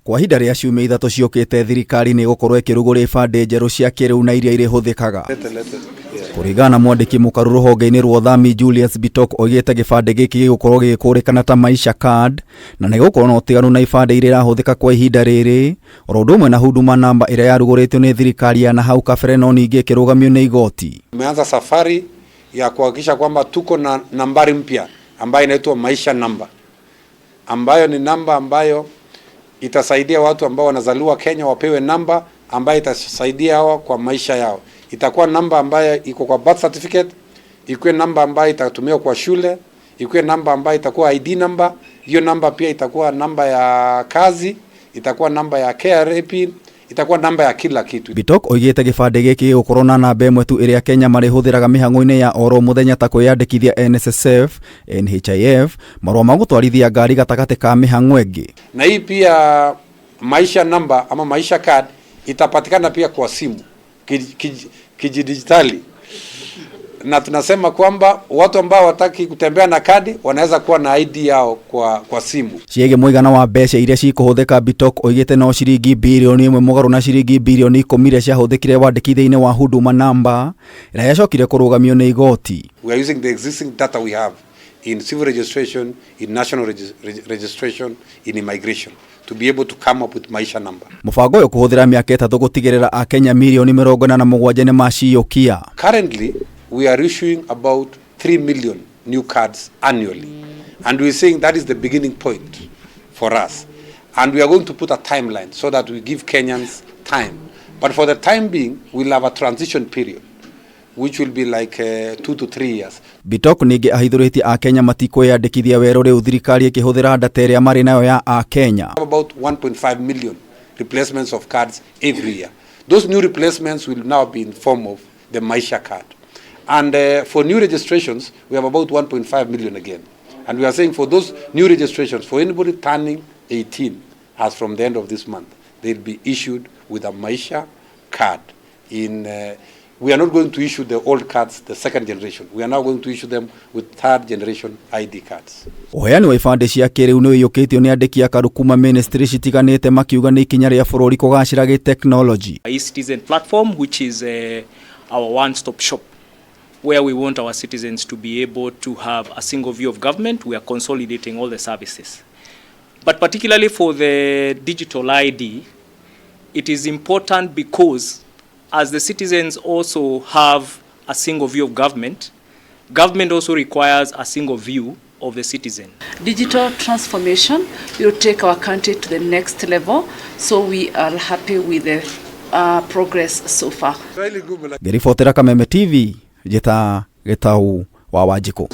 Kwa ihinda rĩa ciumia 3 ciũkĩte, thirikari nĩ ĩgũkorwo ĩkĩrugũria ibandĩ njerũ cia kĩrĩu na iria irĩhũthĩkaga. Kũringana na mwandĩki mũkaru rũhonge-inĩ rwa ũthami Julius Bitok, oigĩte gĩbandĩ gĩkĩ gĩgũkorwo gĩgĩkũrĩkana ta Maisha Card na nĩ gĩgũkorwo na ũtiganu na ibandĩ iria irahũthĩka kwa ihinda rĩrĩ, oro ũndũ ũmwe na Huduma Namba ĩrĩa yarugũrĩtio nĩ thirikari ya nahau kabere no ningĩ ĩkĩrũgamio nĩ igoti. Tumeanza safari ya kuhakikisha kwamba tuko na nambari mpya ambayo inaitwa Maisha Namba, ambayo ni namba ambayo itasaidia watu ambao wanazaliwa Kenya wapewe namba ambayo itasaidia hawa kwa maisha yao. Itakuwa namba ambayo iko kwa birth certificate, ikuwe namba ambayo itatumiwa kwa shule, ikuwe namba ambayo itakuwa ID namba. Hiyo namba pia itakuwa namba ya kazi, itakuwa namba ya KRA PIN, itakuwa namba ya kila kitu. Bitok oigĩte gĩbandĩ gĩkĩ gĩgũkorwo na namba ĩmwe tu ĩrĩa Kenya marĩhũthĩraga mĩhang'o-inĩ ya oro mũthenya ta kwĩyandĩkithia NSSF, NHIF, marũa ma gũtwarithia ngari gatagatĩ ka mĩhang'o ĩngĩ. Na hii pia Maisha Namba ama Maisha Card itapatikana pia kwa simu kijidijitali, na tunasema kwamba watu ambao hawataki kutembea na kadi wanaweza kuwa na ID yao kwa simu. Ciĩgiĩ mũigana wa mbeca iria cikũhũthĩka, Bitok oigĩte no ciringi birioni 1 mũgarũ na ciringi birioni 10 iria ciahũthĩkire wandĩkithia-inĩ wa Huduma Namba ĩrĩa yacokire kũrũgamio nĩ igoti. We are using the existing data we have in civil registration, in national registration, in immigration, to be able to come up with Maisha Number. Mũbango ũyũ kũhũthĩra mĩaka 3 gũtigĩrĩra akenya mirioni 47 nĩ maciyũkia. Currently, we are issuing about 3 million new cards annually. And we're saying that is the beginning point for us. And we are going to put a timeline so that we give Kenyans time. But for the time being, we'll have a transition period, which will be like 2 to 3 years. Bitok ningĩ ahithũrĩtie akenya matikwĩyandĩkithia werũ rĩu thirikari ĩkĩhũthĩra data ĩrĩa marĩ nayo ya akenya. About 1.5 million replacements of cards every year. Those new replacements will now be in form of the Maisha Card. And for new registrations, we have about 1.5 million again. And we are saying for those new registrations, for anybody turning 18 as from the end of this month, they'll be issued with a Maisha Card. We are not going to issue the old cards, the second generation. We are now going to issue them with third generation ID cards. Ũheani wa ibandĩ cia kĩrĩu nĩ ũiyũkĩtio nĩ andĩki akaru kuma ministry citiganĩte makiuga nĩ ikinya rĩa bũrũri kũgacĩra gĩ-tekinoronjĩ. E-citizen platform, which is our one-stop shop, where we want our citizens to be able to have a single view of government. We are consolidating all the services. But particularly for the digital ID, it is important because as the citizens also have a single view of government, government also requires a single view of the citizen. Digital transformation will take our country to the next level, so we are happy with the progress so far. Ngĩribotera Kameme TV, njĩta Gĩtau wa Wanjikũ.